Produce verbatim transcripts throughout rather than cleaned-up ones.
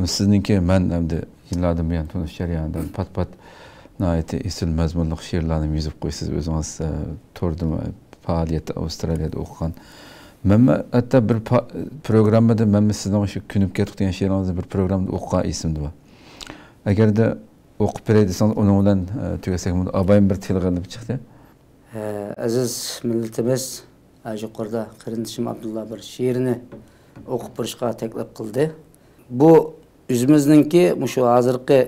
سىزنىڭكى مەن ئەمدى يىللاردىن بۇيان تونۇش جەريانىدا پات-پات ناھايىتى ئېسىل مەزمۇنلۇق شېئىرلارنى يېزىپ قويىسىز ئۆزىڭىز، ئە، توردىمۇ پائالىيەت ئاۋسترالىيەدە ئوقۇغان. مەنمۇ ھەتتا بىر پا-، پروگراممىدا مەنمۇ سىزنىڭ شۇ كۆنۈپ كەتتۇق دېگەن شېئىرىڭىزنى بىر پروگراممىدا ئوقۇغان ئېسىمدە بار. ئەگەردە ئوقۇپ بېرەي دېسىڭىز، ئۇنىڭ بىلەن، ئە، تۈگەتسەك بولىدۇ. ئابايىم بىر تىلغا ئېلىپ چىقتى. ئەزىز مىللىتىمىز، يۇقىرىدا قېرىندىشىم ئابدۇللا بىر شېئىرنى ئوقۇپ بېرىشقا تەكلىپ قىلدى. بۇ ئۆزىمىزنىڭكى مۇشۇ ھازىرقى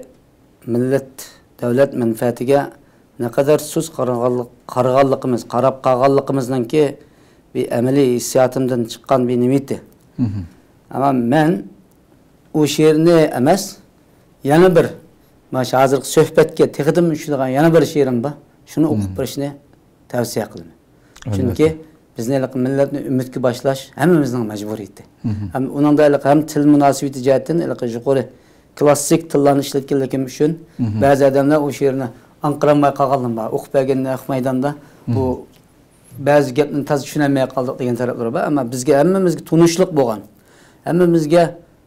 مىللەت، دۆلەت مەنپەئەتىگە نەقەدەر سۇس قارىغانلىق-، قارىغانلىقىمىز، قاراپ قالغانلىقىمىزنىڭكى بىر ئەمەلىي ھېسسىياتىمدىن چىققان بىر نېمە ئىدى. مهم. ئەمما مەن ئۇ شېئىرنى ئەمەس، يەنە بىر، مانا شۇ ھازىرقى سۆھبەتكە تېخىدىن چۈشىدىغان يەنە بىر شېئىرىم بار. شۇنى ئوقۇپ بېرىشنى تەۋسىيە قىلىمەن. ئەلۋەتتە. چۈنكى بىزنى ھېلىقى مىللەتنى ئۈمىدكە باشلاش ھەممىمىزنىڭ مەجبۇرىيىتى. مهم. ھەم ئۇنىڭدا ھېلىقى ھەم تىل مۇناسىۋىتى جەھەتتىن ھېلىقى يۇقىرى كلاسسىك تىللارنى ئىشلەتكەنلىكىم ئۈچۈن مهم. بەزى ئادەملەر ئۇ شېئىرنى ئاڭقىرالماي قالغانلىرىم بار. ئوقۇپ بەرگەندە نەق مەيداندا بۇ مهم. بەزى گەپنى تازا چۈشىنەلمەي قالدۇق دېگەن تەرەپلىرى بار. ئەمما بىزگە، ھەممىمىزگە تونۇشلۇق بولغان، ھەممىمىزگە،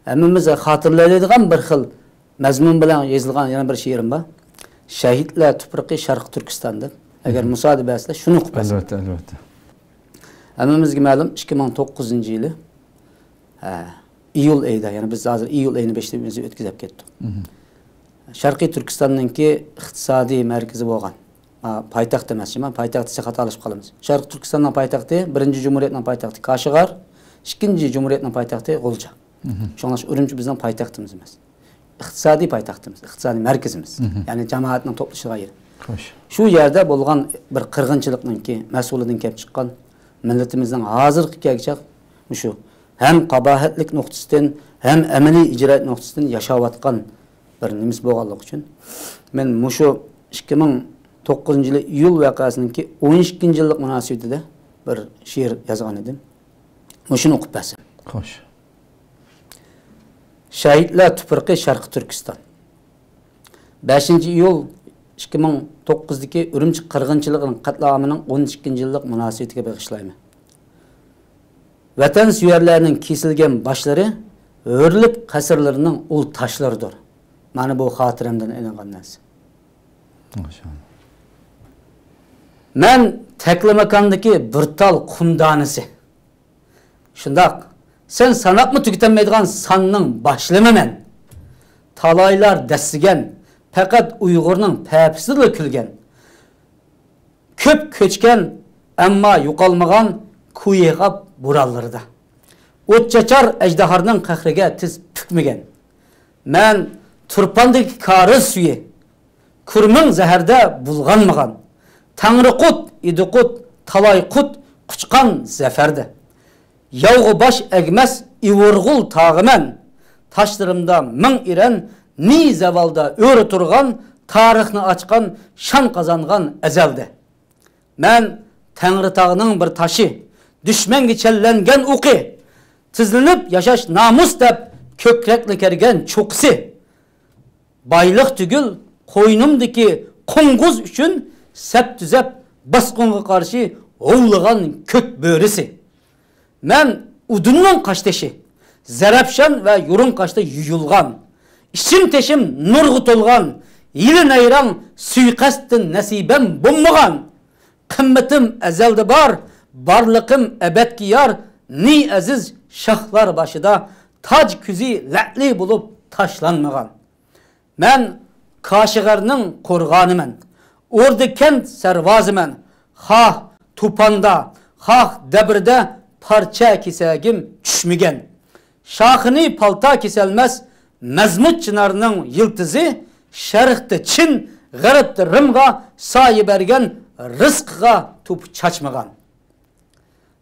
ھەممىمىز خاتىرىلەيدىغان بىر خىل مەزمۇن بىلەن يېزىلغان يەنە بىر شېئىرىم بار. شەھىدلەر تۇپرىقى شەرقىي تۈركىستان دەپ. ئەگەر مۇسادىپە بەرسىلەر، شۇنى ئوقۇپ بەرسەم. ئەلۋەتتە، ئەلۋەتتە. ھەممىمىزگە مەلۇم، ئىككى مىڭ توققۇزىنچى يىلى، ھە، ئىيۇل ئېيىدا، يەنى بىز ھازىر ئىيۇل ئېيىنى بېشىدىن ئۆتكۈزۈپ كەتتۇق. مهم. شەرقىي تۈركىستاننىڭكى ئىقتىسادىي مەركىزى بولغان، ھە، پايتەخت ئەمەس، شىما پايتەخت دېسەك خاتالىشىپ قالىمىز. شەرقىي تۈركىستاننىڭ پايتەختى، بىرىنچى جۇمھۇرىيەتنىڭ پايتەختى كاشغار، ئىككىنچى جۇمھۇرىيەتنىڭ پايتەختى غۇلجا. مهم. شۇڭلاشقا ئۈرۈمچى بىزنىڭ پايتەختىمىز ئەمەس. ئىقتىسادىي پايتەختىمىز، ئىقتىسادىي مەركىزىمىز. مهم. يەنى جامائەتنىڭ توپلىشىدىغان يېرى. خوش. شۇ يەردە بولغان بىر قىرغىنچىلىقنىڭكى مەسئۇلىدىن كېلىپ چىققان مىللىتىمىزنىڭ ھازىرقى كەلگۈچە مۇشۇ ھەم قاباھەتلىك نۇقتىسىدىن، ھەم ئەمەلىي ئىجرائىيەت نۇقتىسىدىن ياشاۋاتقان بىر نېمىسى بولغانلىقى ئۈچۈن، مەن مۇشۇ ئىككى مىڭ توققۇزىنچى يىلى ئىيۇل ۋەقەسىنىڭكى ئون ئىككىنچى يىللىق مۇناسىۋىتىدە بىر شېئىر يازغان ئىدىم. مۇشۇنى ئوقۇپ بەرسەم. خوش. شەھىدلەر تۇپرىقى شەرقىي تۈركىستان. بەشىنچى ئىيۇل ئىككى مىڭ توققۇزدىكى ئۈرۈمچى قىرغىنچىلىقىنىڭ قەتلىئامىنىڭ ئون ئىككىنچى يىللىق مۇناسىۋىتىگە بېغىشلايمەن. ۋەتەنسۆيەرلەرنىڭ كېسىلگەن باشلىرى ھۆرلۈك قەسىرلىرىنىڭ ئۇل تاشلىرىدۇر. مانا بۇ خاتىرەمدىن ئېلىنغان نەرسە. ماشائاللا. مەن تەكلىماكاندىكى بىر تال قۇم دانىسى. شۇنداق، سەن ساناپمۇ تۈگىتەلمەيدىغان ساننىڭ باشلىمى مەن. تالايلار دەسسىگەن، پەقەت ئۇيغۇرنىڭ پەپىسىدىلا كۈلگەن. كۆپ كۆچكەن، ئەمما يوقالمىغان كۇيىغاپ بورانلىرىدا. ئوت چاچار ئەجدىھارنىڭ قەھرىگە تىز پۈكمىگەن. مەن تۇرپاندىكى كارىز سۈيى، كۈرمىڭ زەھەردە بۇلغانمىغان. تەڭرىقۇت، ئىدىقۇت، تالايقۇت، قۇچقان زەپەردە. ياۋغا باش ئەگمەس ئىۋۇرغۇل تاغىمەن. تاشلىرىمدا مىڭ ئېرەن، نى زاۋالدا ئۆرە تۇرغان، تارىخنى ئاچقان، شان قازانغان ئەزەلدە. مەن تەڭرىتاغنىڭ بىر تاشى، دۈشمەنگە چەنلەنگەن ئوقى، تىزلىنىپ ياشاش نامۇس دەپ كۆكرەكنى كەرگەن چوقىسى. بايلىق تۈگۈل، قوينۇمدىكى قوڭغۇز ئۈچۈن سەپ تۈزەپ، باسقۇنغا قارشى ھوۋلىغان كۆك بۆرىسى. مەن ئۇدۇلنىڭ قاشتېشى، زەرەپشان ۋە يۇرۇڭ قاشتا يۇيۇلغان، ئىچىم تېشىم نۇرغا تولغان، ھىيلە نەيرەڭ سۇيىقەستتىن نەسىبەم بولمىغان. قىممىتىم ئەزەلدە بار، بارلىقىم ئەبەدكە يار، نى ئەزىز شاھلار باشىدا تاج كۆزى لەئلى بولۇپ تاشلانمىغان. مەن كاشىغەرنىڭ قورغانىمەن، ئوردا كەنت سەرۋازىمەن. خاھ توپاندا، خاھ دەبرىدە پارچە كېسەگىم چۈشمىگەن. شاخىنى پالتا كېسەلمەس مەزمۇت چىنارنىڭ يىلتىزى، شەرقتە چىن، غەربتە رىمغا سايە بەرگەن، رىزقىغا توپا چاچمىغان.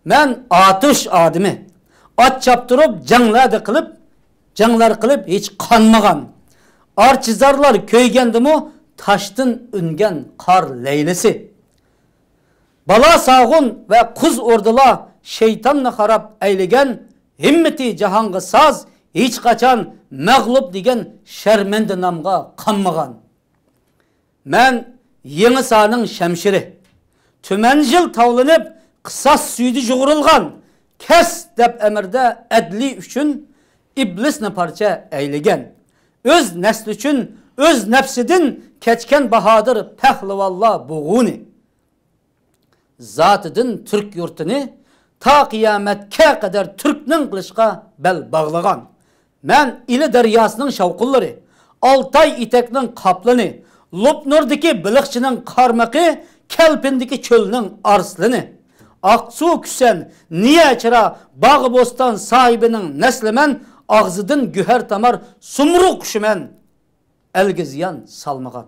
مەن ئاتۇش ئادىمى. ئات چاپتۇرۇپ جەڭلەردە قىلىپ، جەڭلەر قىلىپ ھېچ قانمىغان. ئارچىزارلار كۆيگەندىمۇ تاشتىن ئۈنگەن قار لەيلىسى. بالا ساغۇن ۋە قۇز ئوردىلار شەيتاننى خاراب ئەيلىگەن، ھىممىتى جاھانغا ساز، ھېچقاچان مەغلۇپ دېگەن شەرمەندە نامغا قانمىغان. مەن يېڭىسارنىڭ شەمشىرى. تۈمەنجىل تاۋلىنىپ، قىساس سۈيىدە يۇغۇرۇلغان، كەس دەپ ئەمىردە ئەدلى ئۈچۈن ئىبلىسنى پارچە ئەيلىگەن، ئۆز نەسلى ئۈچۈن ئۆز نەپسىدىن كەچكەن باھادىر پەھلىۋانلار بوغۇنى. زاتىدىن تۈرك يۇرتىنى تا قىيامەتكە قەدەر تۈركنىڭ قىلىشقا بەل باغلىغان. مەن ئىلى دەرياسىنىڭ شاۋقۇنلىرى، ئالتاي ئېتەكنىڭ قاپلىنى، لوپنۇردىكى بېلىقچىنىڭ قارمىقى، كەلپىندىكى چۆلنىڭ ئارسلىنى. ئاقسۇ، كۈسەن، نىيەچىرا، باغ-بوستان ساھىبىنىڭ نەسلىمەن، ئاغزىدىن گۆھەر تامار سۇمرۇغ قۇشىمەن. ئەلگە زىيان سالمىغان.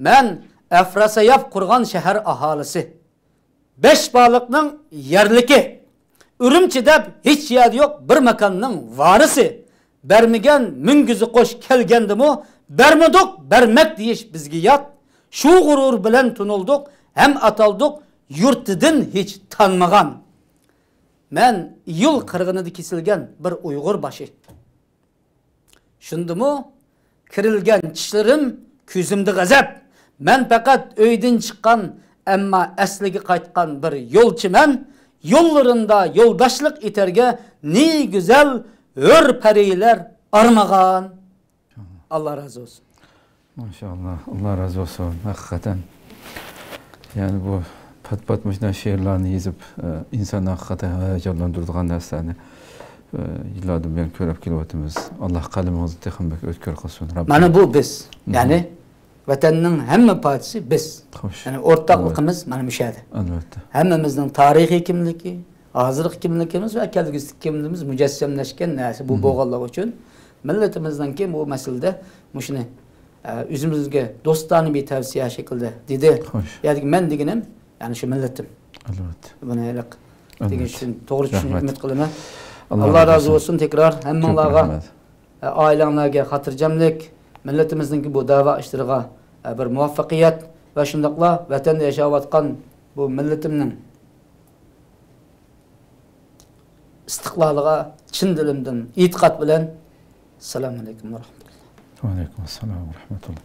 مەن ئەفراسەياپ قۇرغان شەھەر ئاھالىسى. بەش بالىقنىڭ يەرلىكى. ئۈرۈمچى دەپ ھېچ يەردە يوق بىر ماكاننىڭ ۋارىسى. بەرمىگەن مۈڭگۈزى قوش كەلگەندىمۇ، بەرمىدۇق، بەرمەك دېيىش بىزگە يات. شۇ غۇرۇر بىلەن تونۇلدۇق ھەم ئاتالدۇق يۇرتىدىن ھېچ تانمىغان. مەن ئىيۇل قىرغىنىدا كېسىلگەن بىر ئۇيغۇر باشى. شۇندىمۇ كىرىلگەن چىشلىرىم كۆزۈمدە غەزەپ. مەن پەقەت ئۆيدىن چىققان، ئەمما ئەسلىگە قايتقان بىر يولچىمەن. يوللىرىمدا يولداشلىق ئېتەرگە نى گۈزەل ھۆر پەرىلەر ئارمىغان. ئاللا رازى بولسۇن. ماشائاللا، ئاللا رازى بولسۇن. ھەقىقەتەن، يەنى بۇ پات-پات مۇشۇنداق شېئىرلارنى يېزىپ، ئە، ئىنساننى ھەقىقەتەن ھاياجانلاندۇرىدىغان نەرسىلەرنى، ئە، يىللاردىن بۇيان كۆرۈپ كېلىۋاتىمىز. ئاللا قەلىمىڭىزنى تېخىمۇ بەك ئۆتكۈر قىلسۇن، رەببىم. مانا بۇ بىز. مھم. يەنى ۋەتەننىڭ ھەممە پارچىسى بىز. خوش. يەنى ئورتاقلىقىمىز مانا مۇشۇ يەردە. ئەلۋەتتە. ھەممىمىزنىڭ تارىخىي كىملىكى، ھازىرقى كىملىكىمىز ۋە كەلگۈسىدىكى كىملىكىمىز مۇجەسسەملەشكەن نەرسە بۇ مم. بولغانلىقى ئۈچۈن مىللىتىمىزنىڭكى بۇ مەسىلىدە مۇشۇنى، ئە، ئۆزىمىزگە دوستانە بىر تەۋسىيە شەكلىدە دېدى. خوش. يەنى مەن دېگىنىم، يەنى شۇ مىللىتىم. ئەلۋەتتە. بۇنى ھېلىق دېگەن ئەلۋەتتە. شۇنى توغرا چۈشىنىپ رەھمەت. ئۈمىد قىلىمەن. ئاللا ئاللا رازى رازى بولسۇن. بولسۇن تەكرار كۆپ ھەممىڭلارغا، رەھمەت. ئە، ئائىلەڭلارگە خاتىرجەملىك، مىللىتىمىزنىڭكى بۇ دەۋا ئىشلىرىغا، ئە، بىر مۇۋەپپەقىيەت ۋە شۇنداقلا ۋەتەندە ياشاۋاتقان بۇ مىللىتىمنىڭ ئىستىقلالىغا چىن دىلىمدىن ئېتىقاد بىلەن، ئەسسالامۇ ئەلەيكۇم ۋە رەھمەتۇللا. ۋەئەلەيكۇم ئەسسالام ۋە رەھمەتۇللا.